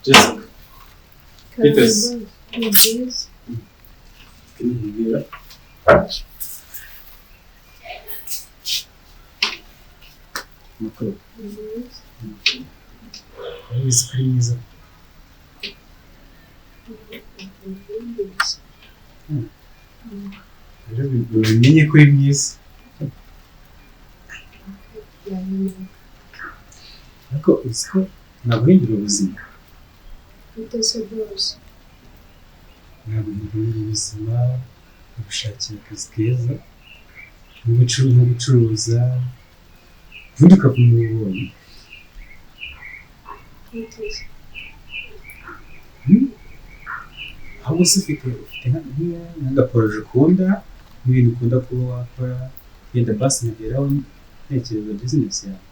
Jessica, Peters. Ni byiza. Nkubwira. Amakuru. Ni byiza. Urabizi ko ari mwiza. Ni Rero ubimenye ko uri mwiza. byiza. Ariko uzi ko naguhindura ubuzima. Gute se rwose? Naguhindurira ubuzima, nkagushakira akazi keza, nko gucuruza, ubundi ukava mu bubonye. Gute se? Ahubwo se ufite nk'agaporoje ukunda, nk'ibintu ukunda kuba wakora, yenda basi nkageraho ntekereza bizinesi yawe.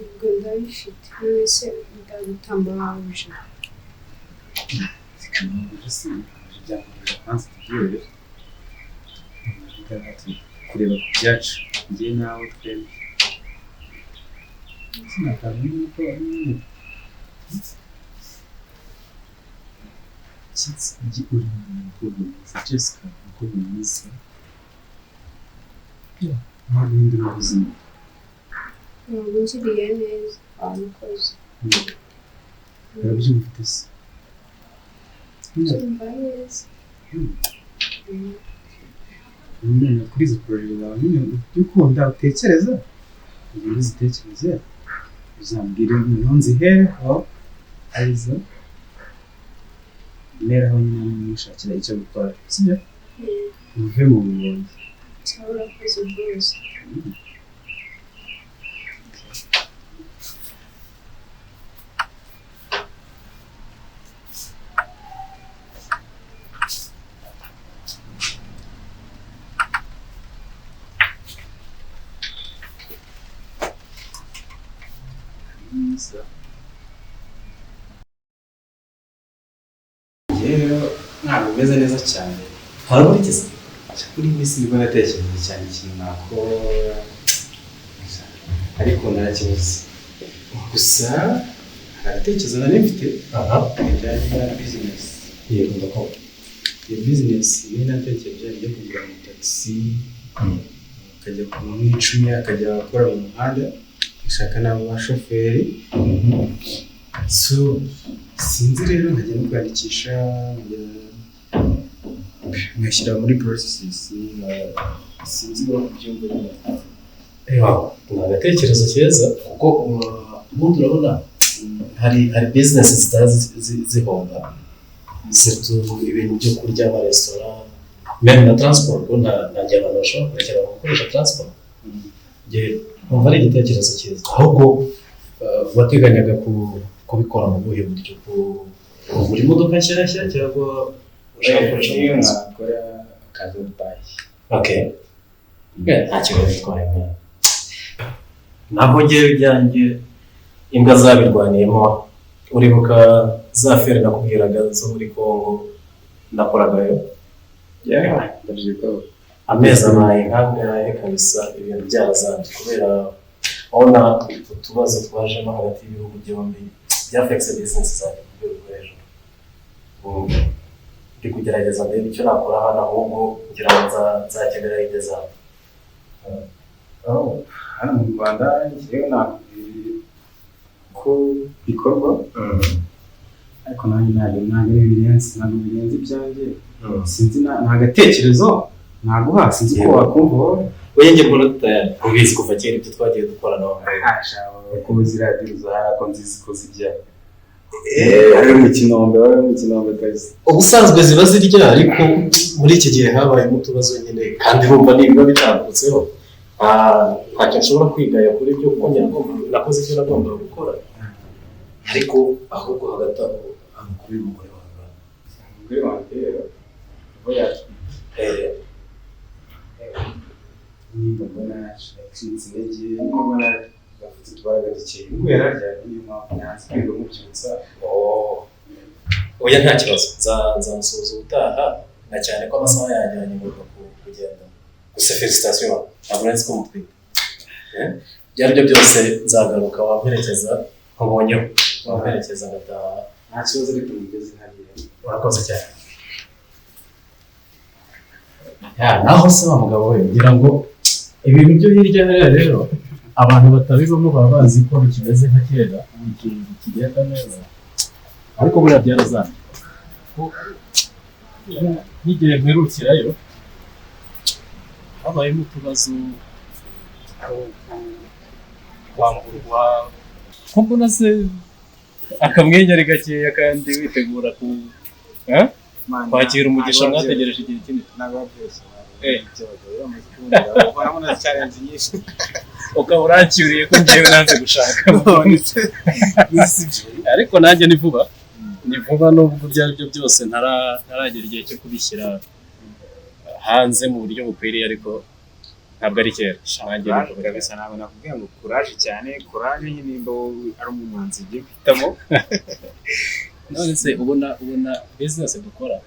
Ubwo ndabifite. None se ndagutamba wabuje? Zikamuhuje si ibyamuhuje kwanza tubyihorere. Kureba ku byacu, njye nawe twembi. Sinakamenya nuko nyine Kitsi ujye uri umukobwa mwiza, Jessica umukobwa mwiza. Naguhindura ubuzima. Ntabwo ungiriye neza. Wabikoze. Urabyumva ute se? Mbyumva neza. Nyine kuri izo poroje zawe nyine ujye ukunda utekereza, ugende uzitekereze, uzambwire noneho nzihereho arizo mberaho nyine mushakira icyo gukora, sibyo? Uve mu buboyi. Cyangwa urakoze rwose. Mwiza. Njye rero ntabwo meze neza cyane. Harabura iki se? Kuri iyi minsi nibwo natekereje cyane ikintu nakora, ariko narakibuze. Gusa hari agatekerezo nari mfite Aha. bijyanye na bizinesi. Yego, ndakumva. Iyo bizinesi niyo natekereje yo kugira ngo tagisi akajya ku nk'icumi akajya akora mu muhanda ashaka n'abo bashoferi. So sinzi rero nkajya no kwiyandikisha ngashyira muri processes, sinzi niba kubyumva nyine. Ewa, ni agatekerezo keza kuko ubundi urabona hari business zitara zihomba, surtout ibintu byo kurya, amaresitora, même na transport, kuko nta gihe abantu bashobora kurekera gukoresha transport. Njye numva ari igitekerezo cyiza. Ahubwo wateganyaga kubikora mu buhe buryo? Kugura imodoka nshyashya cyangwa ushaka gukoresha Niyo amazi? nakora akaza bayi. Okay. Nta kibazo bitwaye mwana. Naho njyewe ibyanjye imbwa zabirwaniyemo, uribuka za feri nakubwiraga zo muri Congo nakoragayo? Yeah, ndabyibuka. Amezi abaye nkangahe kabisa ibintu byarazambye kubera urabona utubazo twajemo hagati y'ibihugu byombi byafekise bizinesi zanjye ku rwego rwo hejuru. Ubu ndi kugerageza ndebe icyo nakora hano, ahubwo ngira ngo nzakenera ide zawe. Oh, hano mu Rwanda njyewe nakubwira ko bikorwa, ariko nanjye ntabwo ari birenze, ntabwo birenze ibyanjye. Sinzi nta gatekerezo naguha, sinzi ko wakumva wowe. Oya, njye mbona tutayari ubizi kuva kera ibyo twagiye dukorana. Ko ziriya zahara ko nzizi ko zijya wari mu kinombe, wari mu kinombe kabisa. Ubusanzwe ziba zirya, ariko muri iki gihe habayemo utubazo nyine, kandi urumva nibiba bitambutseho ntacyo nshobora kwigaya kuri byo kuko njye nakoze ibyo nagombaga gukora. Ariko ahubwo hagati aho amakuru y'umugore wawe? Umugore wanjye rero uba yatwite. Nimba mbona yacitse intege, nimba mbona afite utubaraga duke, ubwo yari aryamye, niyo mpamvu nanze kwirirwa mubyutsa. Oya, nta kibazo, nzamusuhuza ubutaha, na cyane ko amasaha yanjye ngomba kugenda. Gusa félicitations, ntabwo nari nzi ko mutwite. Ibyo ari byo byose nzagaruka wamperekeza nkubonyeho. Wamperekeza ngataha. Nta kibazo, ariko mugeze hariya. Urakoze cyane. Ya, naho se wa mugabo we, ngira ngo ibintu byo hirya hariya rero abantu batabibamo baba bazi ko bikimeze nka kera, ikintu kigenda neza, ariko buriya byarazambye. Ko nk'igihe mperukirayo habayemo utubazo kwamburwa, ko mbona se akamwenyu ari gakeya kandi witegura ku eh? Kwakira umugisha mwategereje igihe kinini. Ntabwo byose. Eh. Bamaze kubona, urabona challenge nyinshi. Ukaba urancyuriye ko ngewe nanze gushaka, ariko nanjye ni vuba, ni vuba, nubwo ibyo ari byo byose ntaragera igihe cyo kubishyira hanze mu buryo bukwiriye, ariko ntabwo ari kera, nanjye ni vuba. Kabisa, ntabwo nakubwira ngo courage cyane, courage nyine nimba wowe ari umuhanzi ugiye guhitamo. None se ubona business dukora,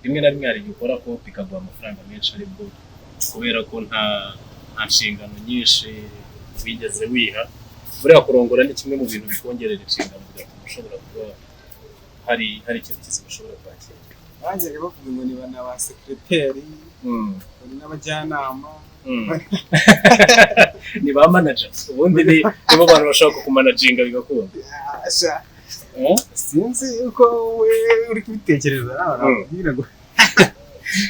rimwe na rimwe hari igihe ukora ko bikaguha amafaranga menshi, ariko kubera ko nta nshingano nyinshi wigeze wiha, buriya kurongora ni kimwe mu bintu bikongerera inshingano, bigatuma ushobora kuba hari ikintu kizima ushobora kwakira. Bajyaga bavuga ngo niba na ba sekireteri, bari n'abajyanama. Ni ba manager ubundi, ni nibo bantu bashobora kukumanaginga bigakunda. Asha, Eh? sinzi uko we uri kubitekereza nawe, nakubwira ngo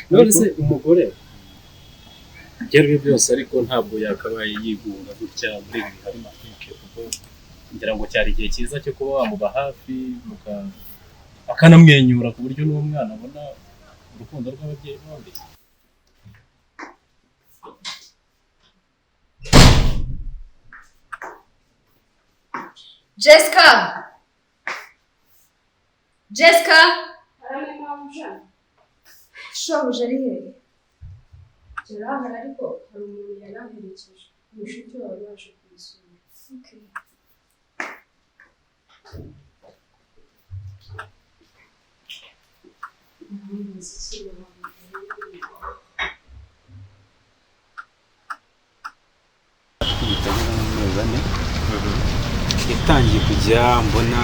None se umugore ibyo ari byo byose, ariko ntabwo yakabaye yigunga gutya muri ibi bihe ari matike, kuko ngira ngo cyari igihe cyiza cyo kuba wamuba hafi, akanamwenyura ku buryo n'uwo mwana abona urukundo rw'ababyeyi bombi. Jessica! Jessica! Harame mabuja. Shobuja ari hehe? Yari ahari, ariko hari umuntu yari aherekeje. Umushuti wawe waje kumusura. Okay. Ntamuzi ikintu wamubwira. Bitagera mu mezi 4 yatangiye kujya mbona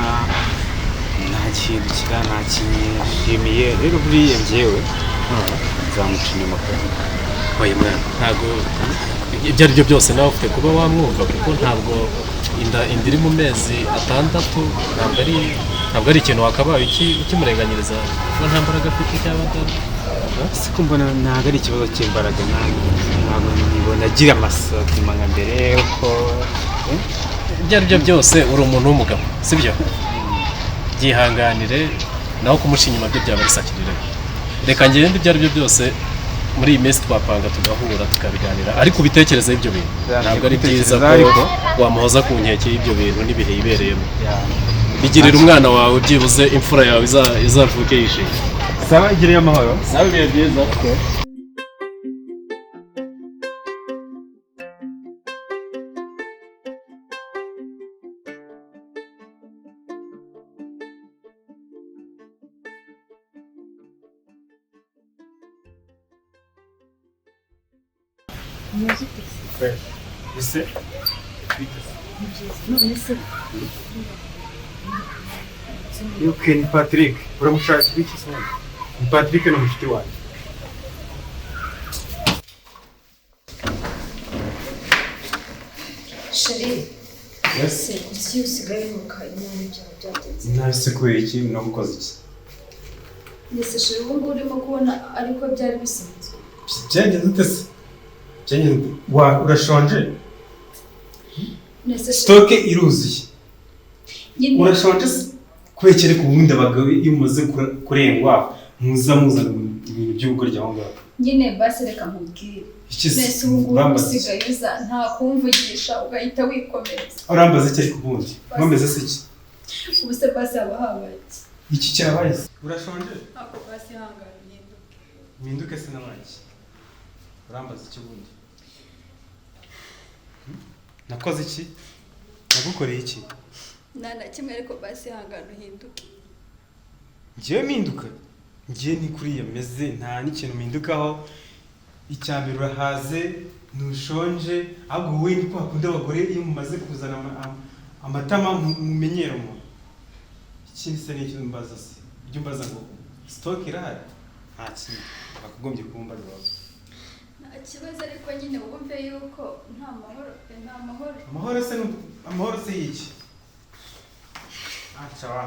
ntakindukira, ntakinyishimiye. Rero buriya njyewe nzamuca inyuma pe. Oya mwana, ntabwo ibyo ari byo byose nawe ufite kuba wamwumva, kuko ntabwo inda iri mu mezi 6 ntabwo ari ikintu wakabaye ukimurenganyiriza kuba nta mbaraga afite cyangwa Siko mbona ntabwo ari ikibazo cy'imbaraga, ntabwo nkibona agira amasatima nka mbere uko Ibyo ari byo byose uri umuntu w'umugabo, sibyo? Byihanganire, naho kumuca inyuma byo byaba bisakirire. Reka ngende, ibyo ari byo byose muri iyi minsi twapanga tugahura tukabiganira, ariko ubitekerezeho ibyo bintu. Ntabwo ari byiza ko Ariko wamuhoza ku nkeke y'ibyo bintu n'ibihe yibereyemo. Bigirira umwana wawe, byibuze imfura yawe izavuke yishimye. Sawa, igiriye amahoro. Sawa, ibihe byiza. Ese None se yuke ni Patrick, uramushakira iki se? Ni Patrick, ni umushuti wanjye. Chéri, Yes. se kuki usigaye unuka inabi byawe byagenze? Nahise kubera iki? Nagukoze iki? Nese chéri, ubu ngubu urimo kubona ariko byari bisanzwe. Byagenze ute se? Byagenze ute? Wa, urashonje? Nese chéri, Stock iruzuye. nyine Urashonje se? Kubera iki? Ariko ubundi abagabo iyo mumaze kurengwa muza muzana ibintu by'ubugoryi aho ngaho. Nyine basi reka nkubwire. Iki se? Nese ubu ngubu Urambaza iki? usigaye uza nta kumvugisha ugahita wikomereza. Urambaza iki ariko ubundi? Nkomeze se iki? Ubu se basi haba habaye iki? Iki cyabaye se? Urashonje? Ako basi ihangane uhinduke. Mpinduke se nabaye iki? Urambaza iki ubundi? Nakoze iki? Nagukoreye iki? Nta na kimwe, ariko basi ihangane uhinduke. Ngiye mpinduka? Ngiye ni kuriya meze, nta n'ikintu mpindukaho. Icya mbere urahaze, ntushonje, ahubwo wowe ni ko hakunda abagore iyo mumaze kuzana Amatama mumenyera umuntu. Ikindi se n'icyo mbaza se? Ibyo mbaza ngo stock irahari? Nta kintu bakagombye kumbaza baba. Nta kibazo ariko nyine wumve yuko nta mahoro pe, nta mahoro. Amahoro se amahoro se yiki? Acha wa.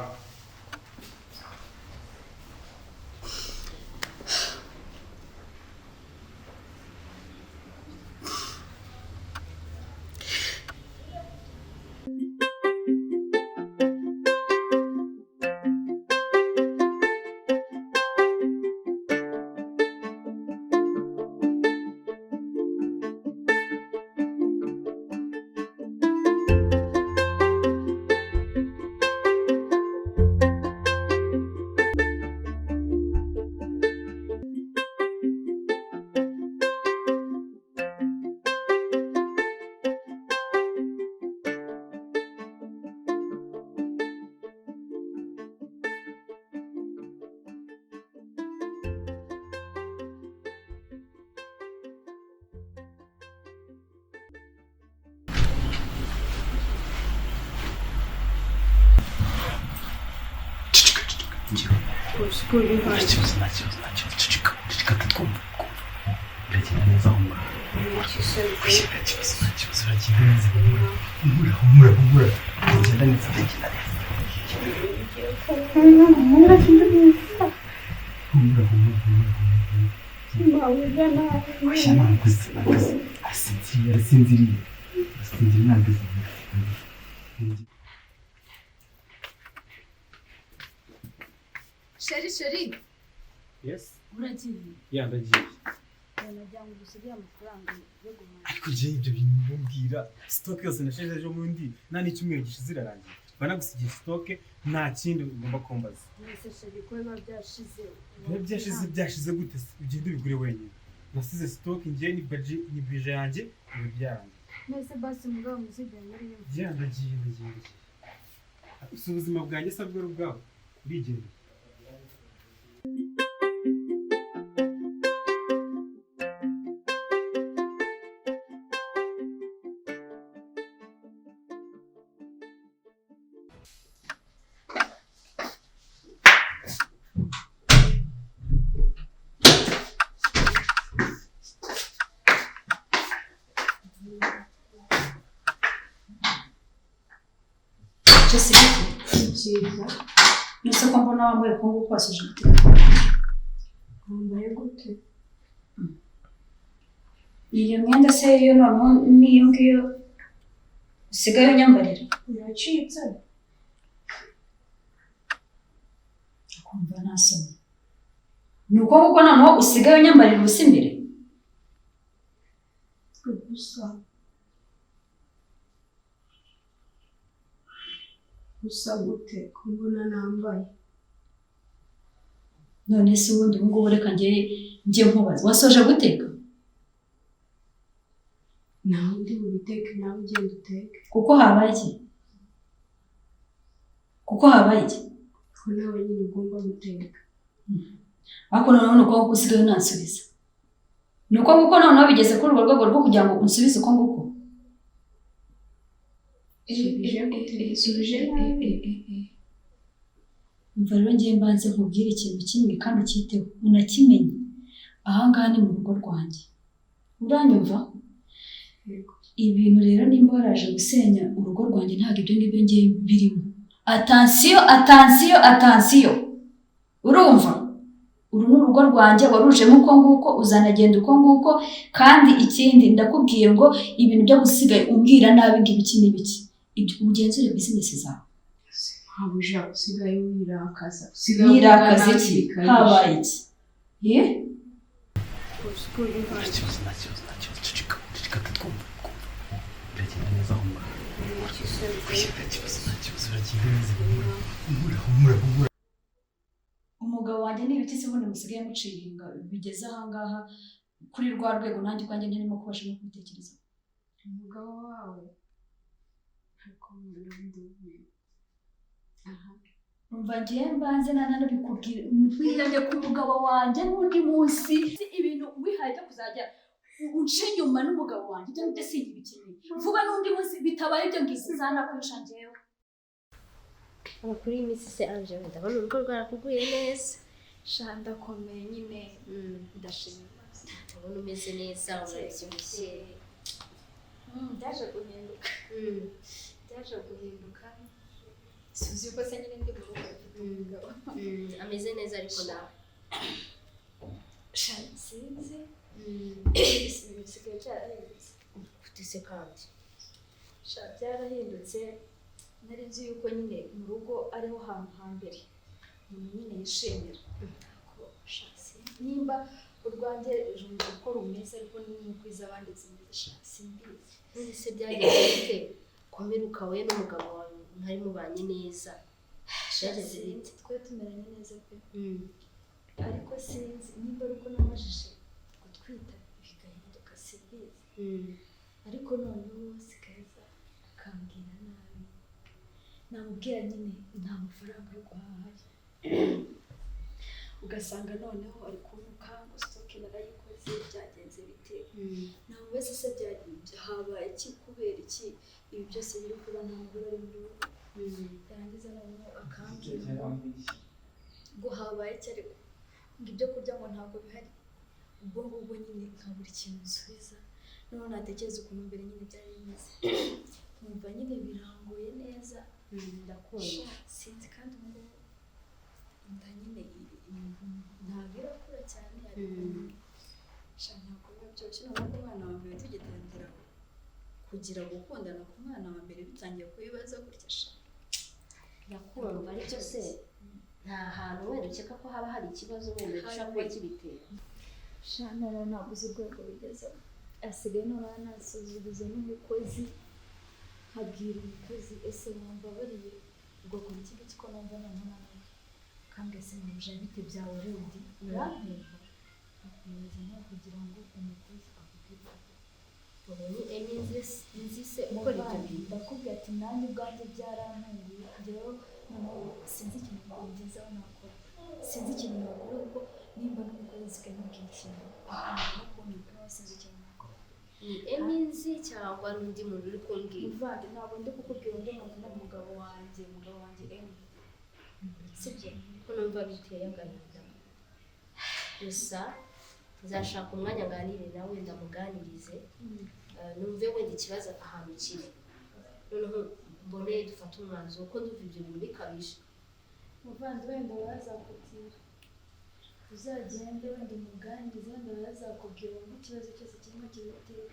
Nta kibazo, ceceka twumva biragenda neza humura. Nta kibazo, biragenda neza humura, humura, humura, biragenda neza, humura, humura, humura, humura. Oya, ntabwo arasinziriye, ntabwo. Sheri, sheri. Yes. Uragiye? Ya, ndagiye. Nagira ngo usigaye amafaranga yo guhaha. Ariko je ibyo bintu mbwira stock yose nashize ejo bundi nta n'icyumweru gishize irarangiye. Banagusigiye stock nta kindi ugomba kumbaza. Nese sheri ko biba byashize. Biba byashize gute se? Ugende ubigure wenyine. Nasize stock ngiye ni budget ni budget yanjye ibi byarangiye. Nese basi mugabo muzigiye muri yo. Ya, ndagiye. Si ubuzima bwanjye se bwo ubwawe. Urigendera. Cyiza. Nese ko mbona wambaye ukungu kwasoje guteka. Wambaye gute? Iyo myenda se yo noneho niyo ngiyo usigaye unyambarira. Iracitse. Akumva ntasoma. Ni uko nguko noneho usigaye unyambarira ubusa imbere. Ubusa. Ubusa gute ko mbona nambaye? None se ubundi ubu ngubu reka njye nkubaza. Wasoje guteka? Nawe ndi bubiteke, nawe ugenda uteke. Kuko habaye iki? Kuko habaye iki? Ko nawe nyine ugomba guteka. Ariko noneho ni uko nguko usigaye unansubiza. Ni uko nguko noneho bigeze kuri urwo rwego rwo kugira ngo unsubize uko nguko. Usubije gute? Usubije nabi. Umva rero ngiye mbanze nkubwire ikintu kimwe kandi ucyiteho unakimenye. Aha ngaha ni mu rugo rwanjye. Uranyumva? Ibintu rero nimba waraje gusenya urugo rwanjye ntabwo ibyo ngibyo ngiye birimo. Atansiyo, atansiyo, atansiyo. Urumva? Uru ni urugo rwanjye warujemo uko nguko uzanagenda uko nguko kandi ikindi ndakubwiye ngo ibintu byo gusigaye umbwira nabi ngo ibiki n'ibiki. Ibyo ugenzure business zawe. Habuja usigaye wirakaza. Usigaye Wirakaza iki? Habaye iki? Ye? Nta kibazo, ceceka twumva. Biragenda neza humura. Nta kibazo, biragenda neza humura, humura, humura. Umugabo wanjye ni ibiki se ubundi musigaye muciringa bigeze aha ngaha kuri rwa rwego nanjye ubwanjye ntarimo kubasha no kubitekereza. Umugabo wawe ariko ndumiwe. Aha. Umva ngiye mbanze nanabikubwira nkwiyamye ku mugabo wanjye n'undi munsi ibintu wihaye byo kuzajya Unce inyuma n'umugabo wanjye, ibyo ngibyo singibikeneye. Vuba n'undi munsi bitabaye ibyo ngibyo nzanakwica njyewe. Amakuru y'iminsi se Ange, ndabona urugo rwarakuguye neza. Sha ndakomeye nyine, ndashima Imana. Ndabona umeze neza, urabyibushye. Byaje guhinduka. Byaje guhinduka. Suzi uko se nyine ndi mu rugo mfite umugabo. Ameze neza ariko nawe. Sha sinzi. Ibintu bisigaye byarahindutse. Gute se kandi? Sha byarahindutse. Nari nzi yuko nyine mu rugo ariho hantu hambere umuntu nyine yishimira. Ariko sha sinzi nimba urwanjye uko rumeze ariko n'uko iz'abandi zimeze, sha simbizi. None se byagenze bite? Komeruka we n'umugabo wawe mwari mubanye neza. Byagenze bite? Twari tumeranye neza pe. Ariko sinzi nimba ari uko namajije gutwita bigahinduka, simbizi. Ariko noneho sikaza akambwira nabi. Namubwira nyine nta mafaranga yo guhaha. Ugasanga noneho ari kuntuka ngo sitoke narayikoze, byagenze bite. Namubaza se habaye iki, kubera iki ibi byose biri kuba, nta mahoro ari mu rugo. Yarangiza noneho akambwira ngo habaye iki, ariko ngo ibyo kurya ngo ntabwo bihari. Ubwo ngubwo nyine nkabura ikintu nsubiza. Noneho natekereza ukuntu mbere nyine byari bimeze, nkumva nyine birangoye neza. Ndakumva. Sinzi kandi ubu ngubu inda nyine ntabwo irakura cyane, ariko sha ntabwo biba byoroshye. Noneho ku mwana wa mbere tugitangira kugira gukundana, ku mwana wa mbere bitangiye kubibaza gutya, sha Ndakumva. Ariko se nta hantu wenda ukeka ko haba hari ikibazo wenda gishobora kuba kibitera? Sha noneho ntabwo uzi urwego bigezeho. Asigaye noneho anasuzuguza n'umukozi, nkabwira umukozi ese wambabariye ugakora iki ngiki ko numva noneho nananiwe. Kambwira se mabuja bite byawe rundi urampemba? Nkakubaza nawe kugira ngo umukozi akubwire. Ubu ni Emi nzi se ukora ibyo bintu? Ndakubwira ati nanjye ubwanjye byarantunguye. Njyewe noneho sinzi ikintu ngezeho nakora, sinzi ikintu nakora kuko nimba n'umukozi nsigaye mubwira ikintu akanga kunyumva, nawe sinzi ikintu nakora. Ni Emi nzi cyangwa n'undi muntu uri kumbwira? Muvandi, ntabwo ndi kukubwira undi muntu, ni umugabo wanjye, umugabo wanjye Emi. Sibyo ko numva biteye agahinda. Gusa nzashaka umwanya nganire nawe, ndamuganirize, numve wenda ikibazo ahantu kiri, noneho mbone dufate umwanzuro kuko ndumva ibyo bintu bikabije. Muvandi, wenda barazakubwira, uzagende wenda umuganirize, wenda barazakubwira wumve ikibazo cyose kirimo kibitera.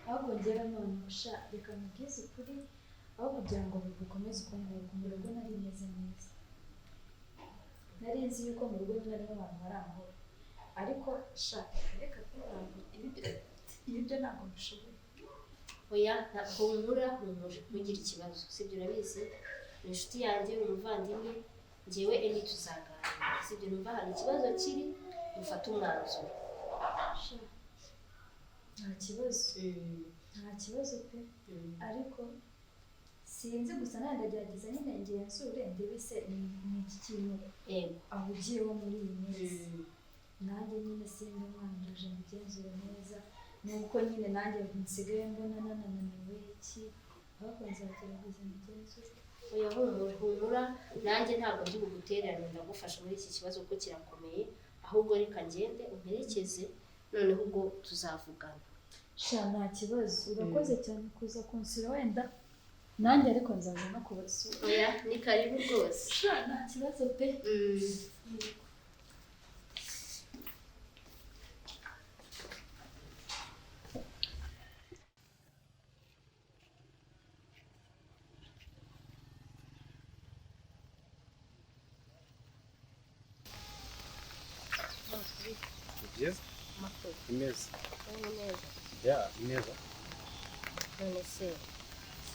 Ahubwo njyewe noneho sha reka mubwize ukuri, aho kugira ngo bikomeze uko nguko. Mu rugo nari meze neza, nari nzi yuko mu rugo nyine ariho abantu bari amahoro, ariko sha reka pe, ntabwo ibyo ntabwo mbishoboye. Oya, humura humura, ntugire ikibazo. Sibyo, urabizi ni inshuti yanjye, umuvandimwe, njyewe Emi tuzaganira. Sibyo, numva hari ikibazo kiri, dufate umwanzuro. Sha nta kibazo, nta kibazo pe. Ariko sinzi gusa nawe ndagerageza nyine ngenzure ndebe se ni iki kintu ahugiyeho muri iyi minsi. Nanjye nyine simba umwana ndaje mugenzure neza, nuko nyine nanjye nsigaye mbona nananiwe iki, ahubwo nzagerageza mugenzure. Oya humura humura, nanjye ntabwo ndi bugutererane, ndagufasha muri iki kibazo kuko kirakomeye. Ahubwo reka ngende umperekeze, noneho ubwo tuzavugana. Sha nta kibazo, urakoze cyane kuza kunsura, wenda nanjye ariko nzaza no kubasura. Oya ni karibu rwose. Sha nta kibazo pe. Byiza. Imeza. Neza. Ya, imeza. None se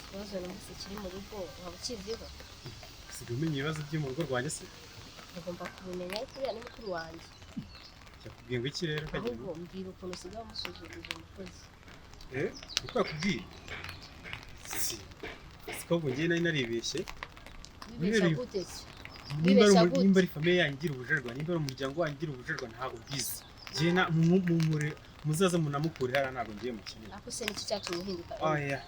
ikibazo numvise kiri mu rugo waba ukiziho? Usigaye umenya ibibazo byo mu rugo rwanjye se? Ugomba kubimenya ariko uriya ni mukuru wanjye. Yakubwiye ngo iki rero kagira? Ahubwo mbwira ukuntu usigaye umusuzuguza umukozi. Uko yakubwiye? Si. Siko njye nari naribeshye. Wibeshya gute se? Nimba ari famiye yanjye igira ubujerwa, nimba ari umuryango wanjye ugira ubujerwa, ntabwo mbizi. Njye Muzaze munamukure hariya, ntabwo ngiye mukeneye. Ariko se niki cyatumye uhinduka? Oya.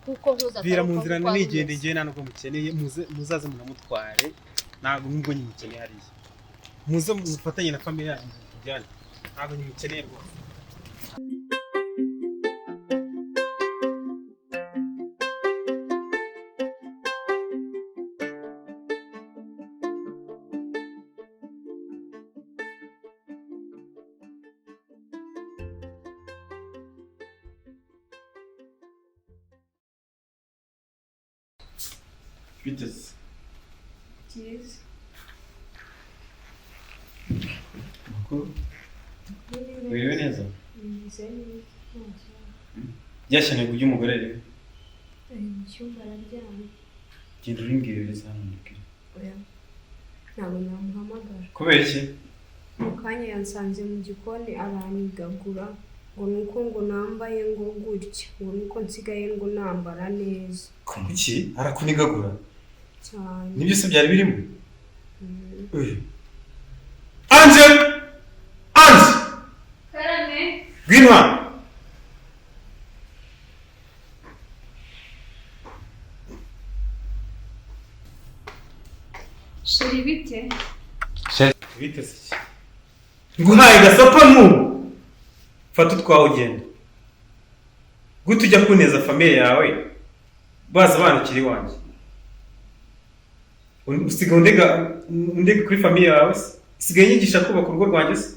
Kuko nkuza Vira mu nzira nigende, ngiye, nta nubwo mukeneye. Muze, muzaze munamutware, ntabwo nubwo nyimukeneye hariya. Muze mufatanye na famille yanyu tujyane, ntabwo nyimukeneye rwose. Biteze? Byiza. Amakuru? Wiriwe neza? Meze neza, nta kibazo. Byashyane kujya umugore rero. Ari mu cyumba araryamye. Genda urimbwire neza hano ndabwira. Oya, ntabwo namuhamagara. Kubera iki? Mu kanya yansanze mu gikoni aranigagura ngo nuko ngo nambaye ngo gutya, ngo nuko nsigaye ngo nambara neza. Kuki arakunigagura? Cyane. Nibyo se byari birimo? Angel! Ange! Karame. Ngwino hano! Chéri, bite? Biteze iki? Nguhaye gasopo n'ubu! Fata utwawe ugenda. Gute ujya kuneza famille yawe baza banukira iwanjye? Usigaye undega kuri famille yawe se? Usigaye unyigisha kubaka urugo rwanjye se?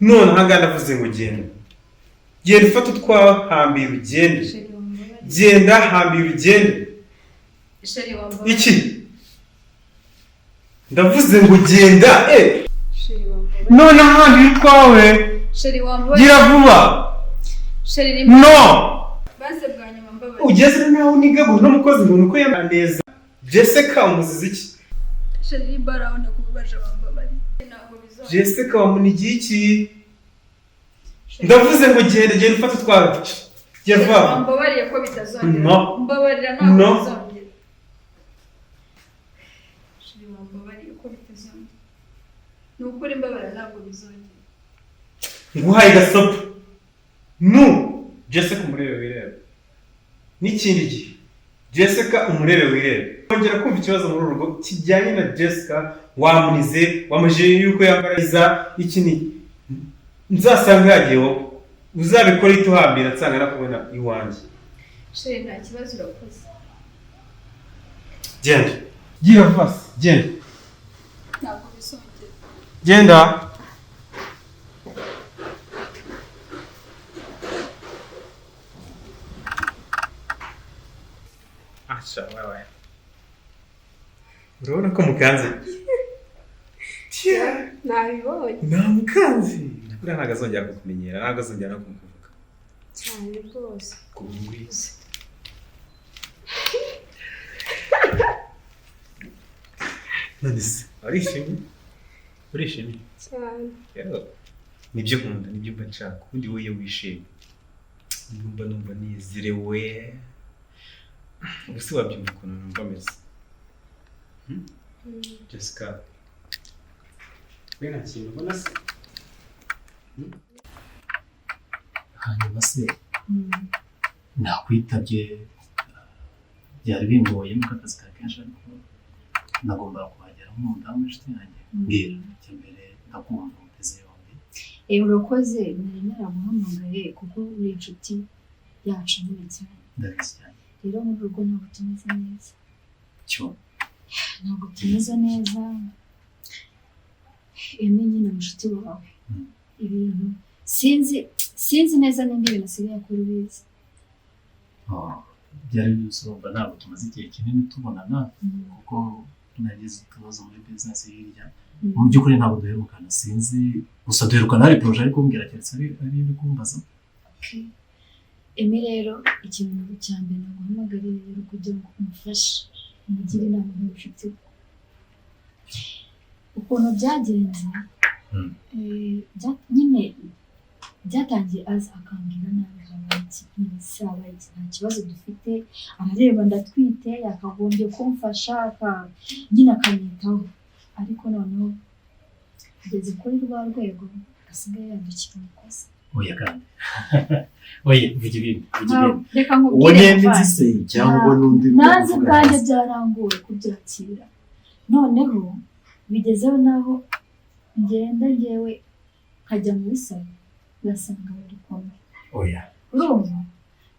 None aha ngaha ndavuze ngo genda. Genda ufate utwawe, hambira ugende. Chéri, wambabarire. Genda hambira ugende. Chéri, wambabarire. Iki? Ndavuze ngo genda. Chéri, wambabarire. None hambira utwawe. Chéri, wambabarire. Gira vuba. Chéri, rimwe. No! Baze bwa nyuma, mbabarire. Ugeze naho unigagura n'umukozi ngo nuko yambara neza. Jessica umuziza iki? Chéri, nimba ari aho nakubabaje wambabarire. Ntabwo bizongera. Jessica wamunigiye iki? Ndavuze ngo genda, genda ufate utwawe. Gira vuba. Wambabariye ko bitazongera. No. Mbabarira, ntabwo No. bizongera. Chéri, wambabariye ko bitazongera. Ni ukuri, mbabarira, ntabwo bizongera. Nguhaye gasopo. Nu! Jessica umurebe wirebe. N'ikindi gihe. Jessica umurebe wirebe. Kongera kumva ikibazo muri uru rugo kijyanye na Jessica wamunize, wamujije yuko yambara neza, iki ni nzasanga yagiye wowe. Uzabikora ihita uhambira nsanga nakubona iwanjye. Chéri, nta kibazo, urakoze. Genda. Gira vuba se. Genda. Ntabwo bizongera. Genda. Asha, wewe. Urabona ko mukanze? Nabibonye. Namukanze. Buriya ntabwo azongera kukumenyera, ntabwo azongera no kukuvuga. Cyane rwose. Kungwiza. None se, urishimye? Urishimye? Cyane. Yewe. Nibyo nkunda, nibyo mba nshaka. Ubundi wowe iyo wishimye, numva nezerewe. Ubu se wabyumva ukuntu numva ameze? Jessica, we nta kintu ubona se? Hanyuma se nakwitabye, byari bingoye mu akazi ka kenshi, ariko nagombaga kuhagera nk'umudamu w'inshuti yanjye. Mbwira, icya mbere ndakumva umuteze yombi. Urakoze, nari naraguhamagaye kuko uri inshuti yacu nini cyane. Ndabizi cyane. Rero muri rugo ntabwo tumeze neza. Cyo? Ntabwo tumeze neza. Emi nyine mushuti wawe, ibintu sinzi neza nimba ibintu asigaye akora ubizi. Oh, byari byose, urumva ntabwo tumaze igihe kinini tubonana kuko nagize utubazo muri business hirya. Mu by'ukuri ntabwo duherukana, sinzi gusa duherukana hari projet ari kumbwira, keretse ari iri kumbaza. Okay. Emi rero, ikintu cya mbere naguhamagariye rero kugira ngo umufashe, umugire inama nk'inshuti we. Ukuntu byagenze, nyine byatangiye aza akambwira nabi, habaye iki, none habaye iki, nta kibazo dufite, arareba ndatwite, yakagombye kumfasha nyine akanyitaho, ariko noneho kugeze kuri rwa rwego asigaye yandukira umukozi. Oya kandi oya, vuga ibindi, vuga ibindi. Reka Uwo nkubwire, ni muvandi. nzi se cyangwa n'undi? Nanjye ubwanjye byarangoye kubyakira. Noneho bigezeho naho ngenda ngewe nkajya muri salo, ngasanga bari kumwe. Oya. Urumva,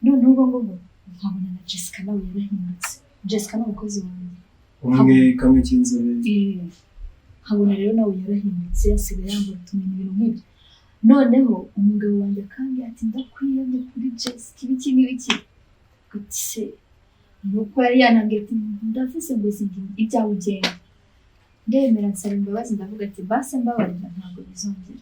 noneho ubwo ngubwo nkabona na Jessica nawe yarahindutse. Jessica ni umukozi wanjye. Umwe kamwe k'inzobe? Eh, nkabona rero nawe yarahindutse, asigaye yambara utumenya, ibintu nk'ibyo. Noneho umugabo wanjye akambwira ati: "Ndakwiyamye kuri Jessica, ibiki n'ibiki." Ati se nuko yari yanambwiye ati: "Ndavuze ngo zingi ibyawe ugenda." Ndemera, nsaba imbabazi, ndavuga ati: "Base mbabarira, ntabwo bizongera."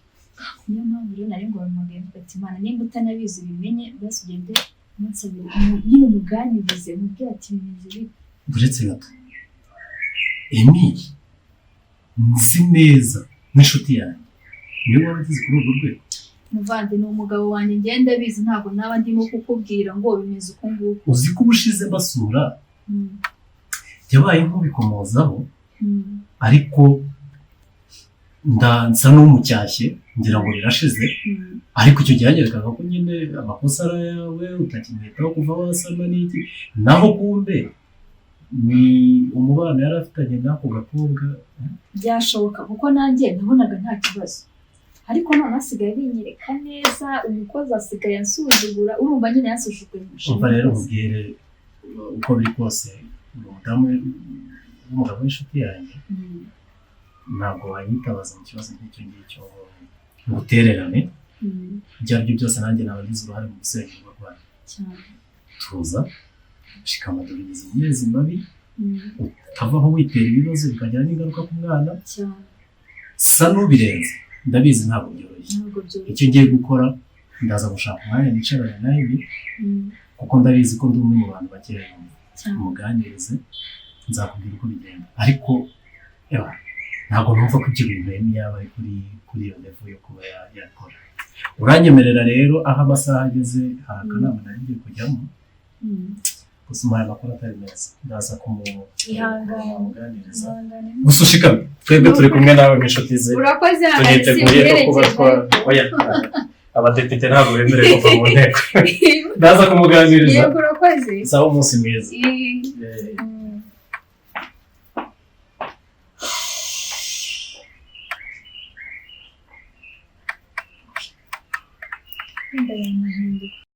Niyo mpamvu rero nari ngo bamugaye, mvuga ati: "Imana, nimba utanabizi ubimenye, basi ugende umusabire nyine, umuganirize, umubwire ati bimeze bite." Uretse gato, Emile nzi neza nk'inshuti yanjye, niwe waba ageze kuri urwo rwego? Muvandi, ni umugabo wanjye, ngenda abizi, ntabwo naba ndimo kukubwira ngo bimeze uku nguku. Uzi ko ubushize basura yabaye nk'ubikomozaho, ariko nsa n'umucyashye ngira ngo birashize. Ariko icyo gihe yanyerekaga ko nyine amakosa ari ayawe, utakimwitaho kuva wasama n'iki. Naho kumbe ni umubano yari afitanye n'ako gakobwa. Byashoboka, kuko nanjye nabonaga nta kibazo, ariko none asigaye binyereka neza. Umukozi asigaye ansuzugura, urumva nyine yansuzuguye umushinga Umva rero wose. Nkubwire, uko biri kose uri umudamu w'umugabo w'inshuti yanjye. Ntabwo wanyitabaza mu kibazo nk'icyo ngicyo ngo utererane. Ibyo ari byo byose nanjye naba ngize uruhare mu gusenya urugo rwanyu. Cyane. Tuza, shikama, dore ugeze mu mezi mabi, utavaho witera ibibazo bikagira n'ingaruka ku mwana. Cyane. Sa n'ubirenze, ndabizi ntabwo byoroshye. Ntabwo byoroshye. Icyo ngiye gukora, ndaza gushaka umwanya nicarane nawe, kuko ndabizi ko ndi umwe mu bantu bakeya yumva. Cyane. Umuganirize, nzakubwira uko bigenda. Ariko ewa, ntabwo numva ko ibyo bintu Emi yaba ari kuri iyo level yo kuba yakora. Uranyemerera rero, aho amasaha ageze, hari akanama nari ngiye kujyamo. Gusa umuhaye amakuru atari meza, ndaza Ihangane. kumuganiriza. Ihangane. Gusa ushikamye, twebwe turi kumwe nawe nk'inshuti ze. Urakoze. Tuniteguye no kuba twa oya, abadepite ntabwo bemerewe kuva mu nteko. Ndaza kumuganiriza. Yego, urakoze. Sawa, umunsi mwiza. Eh. Wenda yanahinduka.